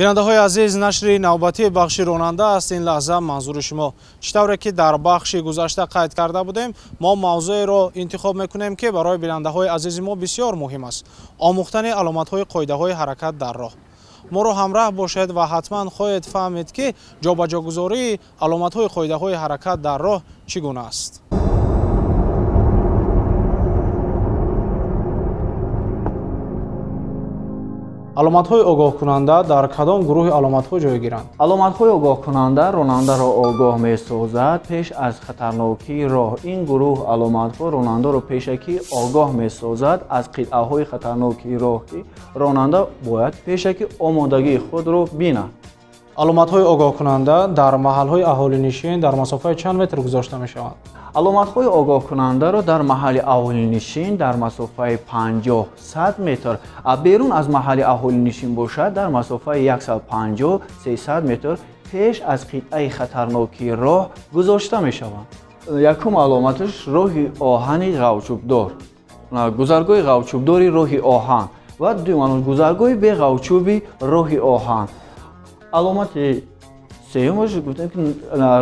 Бинандаҳои азиз, нашри навбатии бахши ронанда аст. Ин лаҳза манзури шумо. Чӣ тавре ки дар бахши гузашта қайд карда будем, мо мавзӯеро интихоб мекунем, ки барои бинандаҳои азизи мо бисёр муҳим аст: омӯхтани аломатҳои қоидаҳои ҳаракат дар роҳ. Моро ҳамроҳ бошед ва ҳатман хоҳед фаҳмид, ки ҷобаҷогузории аломатҳои қоидаҳои ҳаракат дар роҳ чӣ гуна аст. Аломатҳои огоҳкунанда дар кадом гурӯҳи аломатҳо ҷой гиранд? Аломатҳои огоҳкунанда ронандаро огоҳ месозад пеш аз хатарнокии роҳ. Ин гурӯҳ аломатҳо ронандаро пешакӣ огоҳ месозад аз қитъаҳои хатарнокии роҳ, ки ронанда бояд пешакӣ омодагии худро бинад. Аломатҳои огоҳкунанда дар маҳалҳои аҳолинишин дар масофаи чанд метр гузошта мешаванд? Аломатҳои огоҳкунандаро дар маҳалли аҳолинишин дар масофаи 50-100 метр, берун аз маҳалли аҳолинишин бошад дар масофаи 150-300 метр пеш аз қитъаи хатарнокии роҳ гузошта мешаванд. Якум аломаташ роҳи оҳани ғавчӯбдор, гузаргоҳи ғавчӯбдори роҳи оҳан ва дуюм гузаргоҳи беғавчӯби роҳи оҳан. Аломати сеюмаш гуфтем, ки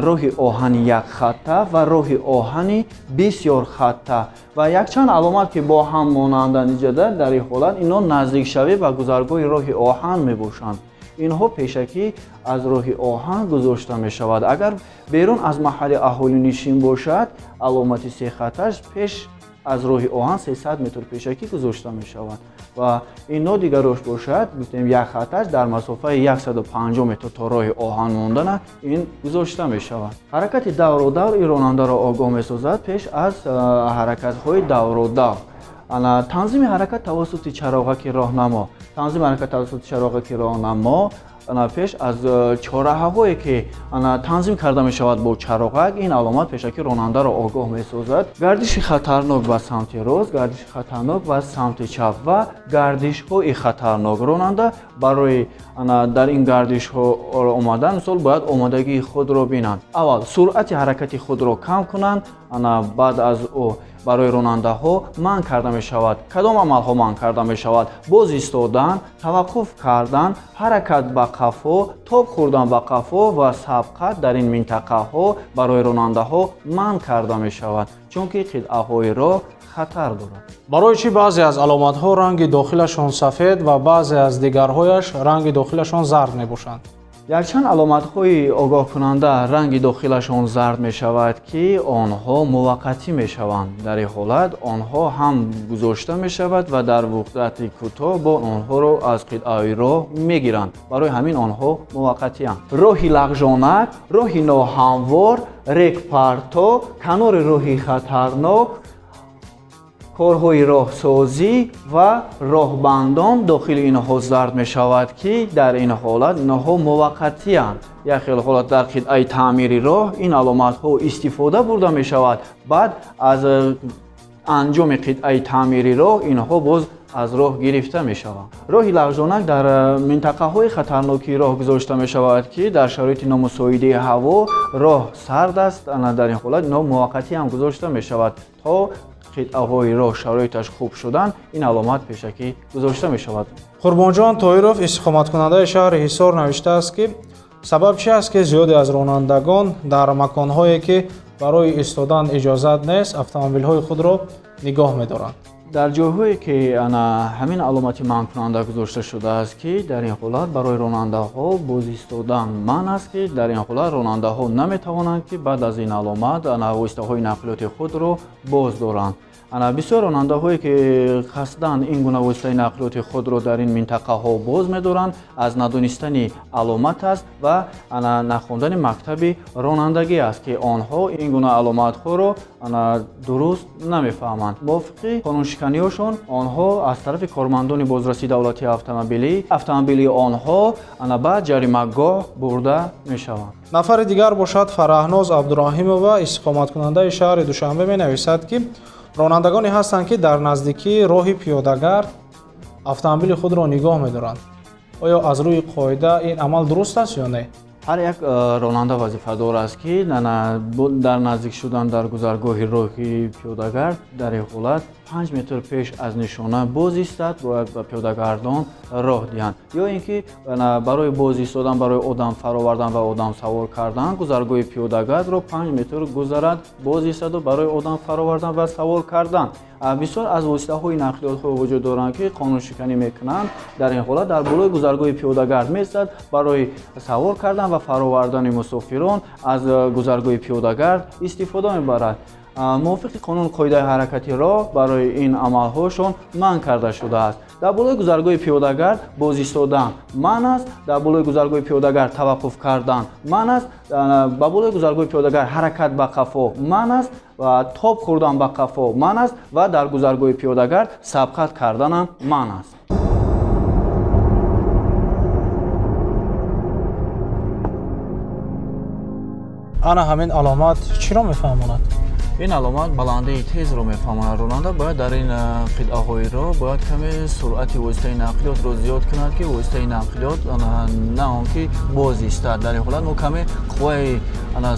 роҳи оҳани якхатта ва роҳи оҳани бисёрхатта ва якчанд аломат, ки бо ҳам монанданд иҷода, дар ин ҳолат инҳо наздикшавӣ ба гузаргоҳи роҳи оҳан мебошанд. Инҳо пешакӣ аз роҳи оҳан гузошта мешавад. Агар берун аз маҳалли аҳолинишин бошад, аломати сехатташ пеш аз роҳи оҳан 300 метр пешакӣ гузошта мешавад ва инҳо дигарош бошад, гуфтем, як хатташ дар масофаи 150 метр то роҳи оҳан мондана ин гузошта мешавад. Ҳаракати даврудавр ин ронандаро огоҳ месозад пеш аз ҳаракатҳои даврудавр. Танзими ҳаракат тавассути чароғаки роҳнамо, танзими ҳаракат тавассути чароғаки роҳнамо пеш аз чораҳаҳое, ки танзим карда мешавад бо чароғак, ин аломат пешакӣ ронандаро огоҳ месозад. Гардиши хатарнок ба самти рост, гардиши хатарнок ба самти чап ва гардишҳои хатарнок. Ронанда барои дар ин гардишҳо омадан мисол бояд омодагии худро бинанд. Аввал суръати ҳаракати худро кам кунанд, баъд аз ӯ барои ронандаҳо манъ карда мешавад. Кадом амалҳо манъ карда мешавад? Боз истодан, таваққуф кардан, ҳаракат ба қафо, тоб хӯрдан ба қафо ва сабқат дар ин минтақаҳо барои ронандаҳо манъ карда мешавад, чунки қитъаҳои роҳ хатар дорад. Барои чӣ баъзе аз аломатҳо ранги дохилашон сафед ва баъзе аз дигарҳояш ранги дохилашон зард мебошанд? Якчанд аломатҳои огоҳкунанда ранги дохилашон зард мешавад, ки онҳо муваққатӣ мешаванд. Дар ин ҳолат онҳо ҳам гузошта мешавад ва дар муддати кӯтоҳ бо онҳоро аз қитъаи роҳ мегиранд. Барои ҳамин онҳо муваққатианд. Роҳи лағжонак, роҳи ноҳамвор, рекпарто, канори роҳи хатарнок, корҳои роҳсозӣ ва роҳбандон дохили инҳо зард мешавад, ки дар ин ҳолат инҳо муваққатианд. Як хел ҳолат дар қитъаи таъмири роҳ ин аломатҳо истифода бурда мешавад. Баъд аз анҷоми қитъаи таъмири роҳ инҳо боз аз роҳ гирифта мешаванд. Роҳи лағжонак дар минтақаҳои хатарнокии роҳ гузошта мешавад, ки дар шароити номусоиди ҳаво роҳ сард аст. Дар ин ҳолат инҳо муваққатӣ ҳам гузошта мешавад то қитъаҳои роҳ шароиташ хуб шудан ин аломат пешакӣ гузошта мешавад. Қурбонҷон Тоиров, истиқоматкунандаи шаҳри Ҳисор, навиштааст, ки сабаб чи аст, ки зиёде аз ронандагон дар маконҳое, ки барои истодан иҷозат нест, автомобилҳои худро нигоҳ медоранд? Дар ҷойҳое, ки ҳамин аломати манъкунанда гузошта шудааст, ки дар ин ҳолат барои ронандаҳо боз истодан манъ аст, ки дар ин ҳолат ронандаҳо наметавонанд, ки баъд аз ин аломат воситаҳои нақлиёти худро боз доранд. Бисёр ронандаҳое, ки қасдан ин гуна воситаи нақлиёти худро дар ин минтақаҳо боз медоранд, аз надонистани аломат аст ва нахондани мактаби ронандагӣ аст, ки онҳо ин гуна аломатҳоро дуруст намефаҳманд. Мувофиқи қонуншиканиҳошон онҳо аз тарафи кормандони бозрасии давлатии автомобилӣ автомобили онҳо ба ҷаримагоҳ бурда мешаванд. Нафари дигар бошад Фараҳноз Абдураҳимова, истиқоматкунандаи шаҳри Душанбе, менависад, ки ронандагоне ҳастанд, ки дар наздикии роҳи пиёдагард автомобили худро нигоҳ медоранд. Оё аз рӯи қоида ин амал дуруст аст ё не? Ҳар як ронанда вазифадор аст, ки дар наздик шудан дар гузаргоҳи роҳи пиёдагард дар ин ҳолат 5 метр пеш аз нишона боз истад, бояд ба пиёдагардон роҳ диҳанд. Ё ин ки барои боз истодан, барои одам фаровардан ва одам савор кардан гузаргоҳи пиёдагардро 5 метр гузарад, боз истоду барои одам фаровардан ва савор кардан. Бисёр аз воситаҳои нақлиётҳо вуҷуд доранд, ки қонуншиканӣ мекунанд. Дар ин ҳолат дар болои гузаргоҳи пиёдагард меистад, барои савор кардан ва фаровардани мусофирон аз гузаргоҳи пиёдагард истифода мебарад. Мувофиқи қонун қоидаи ҳаракати роҳ барои ин амалҳошон манъ карда шудааст. Дар болои гузаргоҳи пиёдагард боз истодан манъ аст, дар болои гузаргоҳи пиёдагард таваққуф кардан манъ аст, ба болои гузаргоҳи пиёдагард ҳаракат ба қафо манъ аст ва тоб хӯрдан ба қафо манъ аст ва дар гузаргоҳи пиёдагард сабқат карданам манъ аст. Ана ҳамин аломат чиро мефаҳмонад? Ин аломат баландии тезро мефаҳмонад. Ронанда бояд дар ин қитъаҳои роҳ бояд каме суръати воситаи нақлиётро зиёд кунад, ки воситаи нақлиёт на он ки боз истад. Дар ин ҳолат мо каме қувваи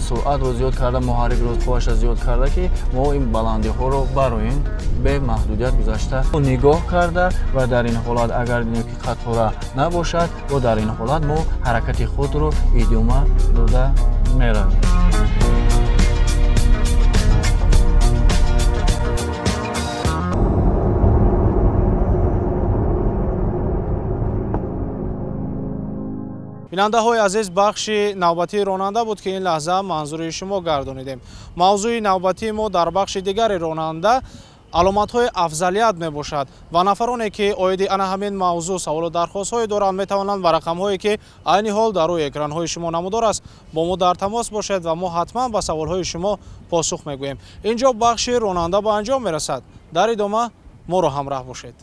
суръатро зиёд карда, муҳаррикро қувваашро зиёд карда, ки мо ин баландиҳоро бароем бе маҳдудият гузашта нигоҳ карда ва дар ин ҳолат агар дидем ки қатора набошад, бо дар ин ҳолат мо ҳаракати худро идома дода меравем. Бинандаҳои азиз, бахши навбатии ронанда буд, ки ин лаҳза манзури шумо гардонидем. Мавзӯи навбатии мо дар бахши дигари ронанда аломатҳои афзалият мебошад ва нафароне, ки оиди ана ҳамин мавзӯъ саволу дархостҳое доранд, метавонанд ба рақамҳое, ки айни ҳол дар рӯи экранҳои шумо намудор аст, бо мо дар тамос бошед ва мо ҳатман ба саволҳои шумо посух мегӯем. Инҷо бахши ронанда ба анҷом мерасад. Дар идома моро ҳамроҳ бошед.